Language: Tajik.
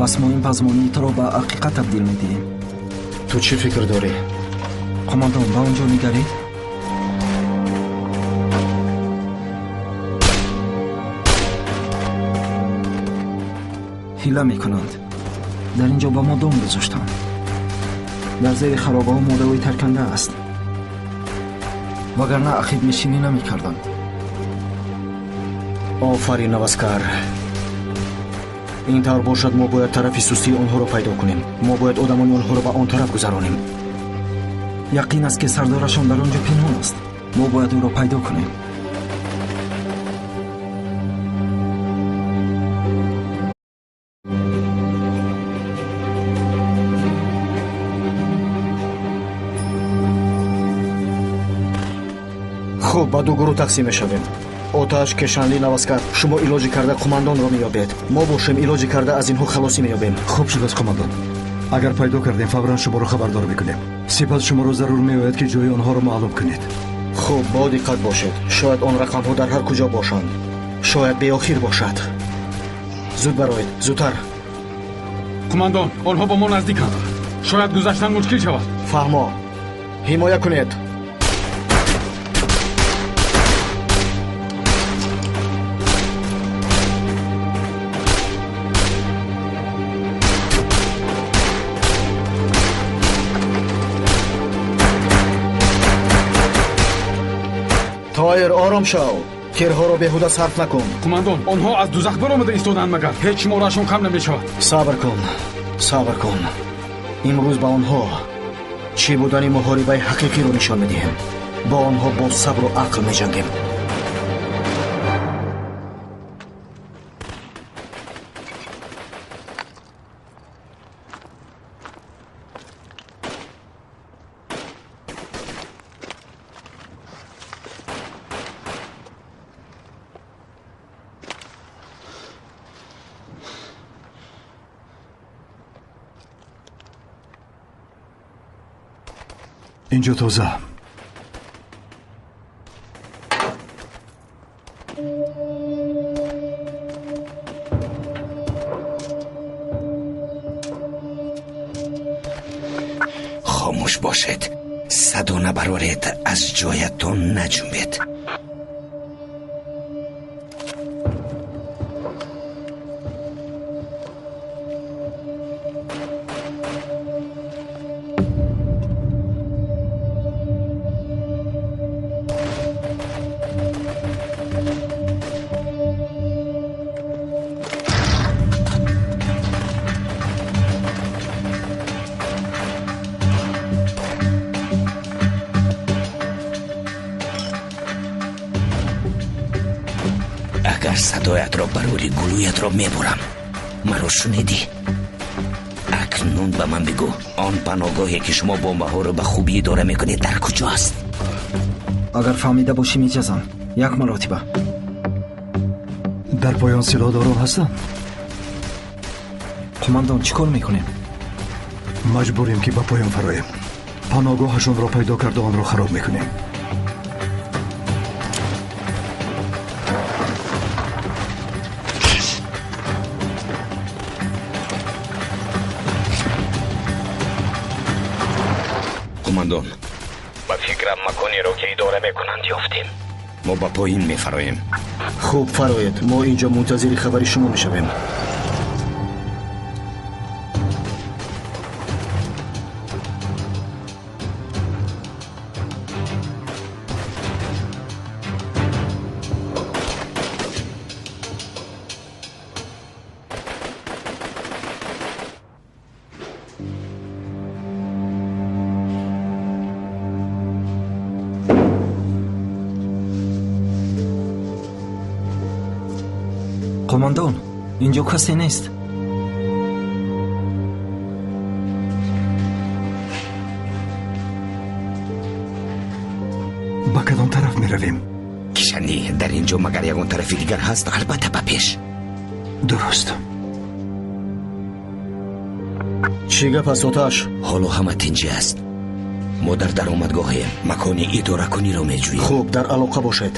Пас мо ин пазмонии туро ба ҳақиқат табдил медиҳем. Ту чӣ фикр дорӣ? Қумондон, ба он ҷо нигаред. Ҳила мекунанд. Дар ин ҷо ба мо дом гузоштанд. Дар зери харобаҳо моддаҳои тарканда аст. Вагарна ақибнишинӣ намекарданд. Офарин, Наваскар. Ин тавр бошад, мо бояд тарафи сустии онҳоро пайдо кунем. Мо бояд одамони онҳоро ба он тараф гузаронем. Яқин аст, ки сардорашон дар он ҷо пинҳон аст. Мо бояд ӯро пайдо кунем. Хуб, ба ду гурӯҳ тақсим мешавем. Оташ, Кешанли, Наваскар, шумо илоҷи карда қумандонро меёбед. Мо бошем илоҷи карда аз инҳо халосӣ меёбем. Хуб шудааст, қумандон. Агар пайдо кардем, фавран шуморо хабардор мекунем. Сипас шуморо зарур меояд, ки ҷои онҳоро маълум кунед. Хуб, бо диққат бошед. Шояд он рақамҳо дар ҳар куҷо бошанд. Шояд беохир бошад. Зуд бароед, зудтар. Қумандон, онҳо ба мо наздиканд. Шояд гузаштан мушкил шавад. Фаҳмо, ҳимоя кунед. Тоир, ором шав. Тирҳоро беҳуда сарф накун. Қумандон, онҳо аз дузах баромада истодаанд, магар ҳеҷ шуморашон кам намешавад. Сабр кун, сабр кун. Имрӯз ба онҳо чӣ будани муҳорибаи ҳақиқиро нишон медиҳем. Бо онҳо бо сабру ақл меҷангем. Инҷо тоза. Хомӯш бошед, садо набароред, аз ҷоятон наҷунбед. Агар садоятро барори, гулӯятро мебурам. Маро шунидӣ? Акнун ба ман бигӯ, он паноҳгоҳе, ки шумо бомбаҳоро ба хубӣ идора мекунед, дар куҷоаст? Агар фаҳмида бошӣ, меҷазам. Як маротиба. Дар поён силоҳдорон ҳастанд? Қумандон, чӣ кор мекунем? Маҷбурем, ки ба поён фароем. Паноҳгоҳашонро пайдо карда онро хароб мекунем. Қумандон, ба фикрам маконеро, ки идора мекунанд, ёфтем. Мо ба поин мефароем. Хуб, фароед. Мо инҷо мунтазири хабари шумо мешавем. Қумандон, инҷо касе нест. Ба кадом тараф меравем? Кишанӣ, дар ин ҷо магар ягон тарафи дигар ҳаст? Албатта, ба пеш. Дуруст. Чӣ гап аст, Оташ? Ҳоло ҳама тинҷӣ аст. Мо дар даромадгоҳем, макони идоракуниро меҷӯем. Хуб, дар алоқа бошед.